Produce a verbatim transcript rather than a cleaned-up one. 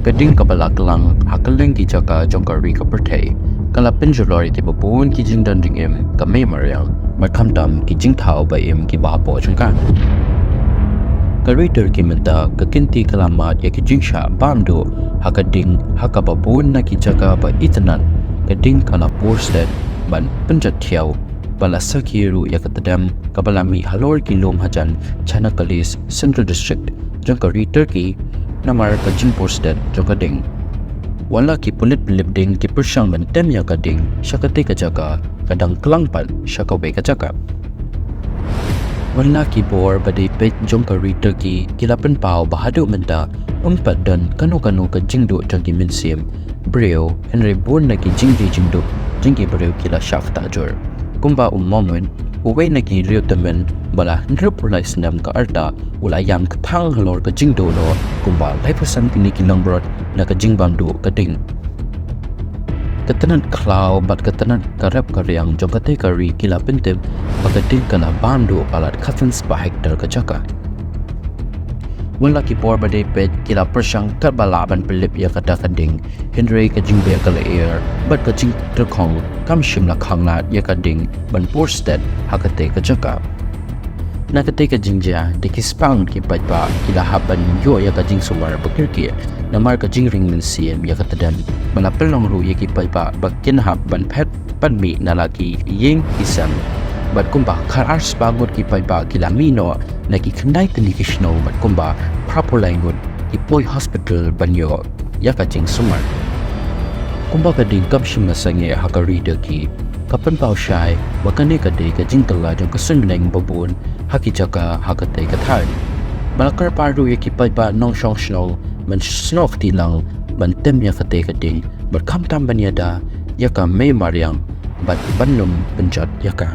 Ka ding kaba la klang ha kylleng ki jaka jong ka ri ka pyrthei ka la pynjulor ïa kiba bun ki jingdon jingim ka mei mariang, bad khamtam ki jingthaw ba im kiba hapoh jong ka. Ka ri Turkey mynta ka kynti ka la mad ïa ki jingshah bam duh ha ka ding, ha kaba bun na ki jaka ba itynnat ka ding ka la pur stet ban pynjot thiaw, ba la sakhi ruh ïa ka tdem kaba la mih halor ki lum hajan Çanakkale, Central District jong ka ri Turkey, namar ka jingpur stet jong ka ding. Wat la ki pulit pynlip ding ki pyrshang ban tem ïa ka ding sha katei ka jaka, ka dang klang pat sha kawei ka jaka. Wat la ki bor ba dei peit jong ka ri Turkey ki la pynpaw ba haduh mynta ym pat don kano kano ka jingduh jong ki mynsiem briew, hynrei bun na ki jingri jingduh jong ki briew ki la shah ktah jur. Kumba u Momin, uwei na ki riewtymmen ba la hynriewphew lai snem ka rta, u la ïam kthang halor ka jingduh noh kumba laiphew san tylli ki langbrot na ka jingbam duh ka ding. Ka tnat khlaw bad ka tnat ka rep ka riang jong katei ka ri ki la pyntip ba ka ding ka la bam duh palat khatsan spah hektar ka jaka. Wat la ki bor ba dei peit ki la pyrshang katba lah ban pynlip ïa kata ka ding, hynrei ka jingbeh ka lyer bad ka jingtyrkhong kam shym la khanglad ïa ka ding ban pur stet ha katei ka jaka. Na katei ka jingjia, da ki spah ngut ki paidbah ki la hap ban ïoh ïa ka jingsumar ba kyrkieh namar ka jingring mynsiem ïa ka tdem, ba la pynlong ruh ïa ki paidbah ba kin hap ban phet ban mih na la ki ïing ki sem. Bad kumba khatar spah ngut ki paidbah ki la mih noh na ki khyndai tylli ki shnong, bad kumba phraphew lai ngut ki poi hospital ban ïoh ïa ka jingsumar. Kumba ka ding kam shym la sangeh ha ka ri Turkey, ka pynpaw shai ba kane ka dei ka jingkylla jong ka suiñbneng ba bun ha ki jaka ha katei ka thaiñ. Ba la kyrpad ruh ïa ki paidbah nongshong shnong ban snoh kti lang ban tem ïa katei ka ding, bad khamtam ban ïada ïa ka mei mariang bad ban ym pynjot ïa ka.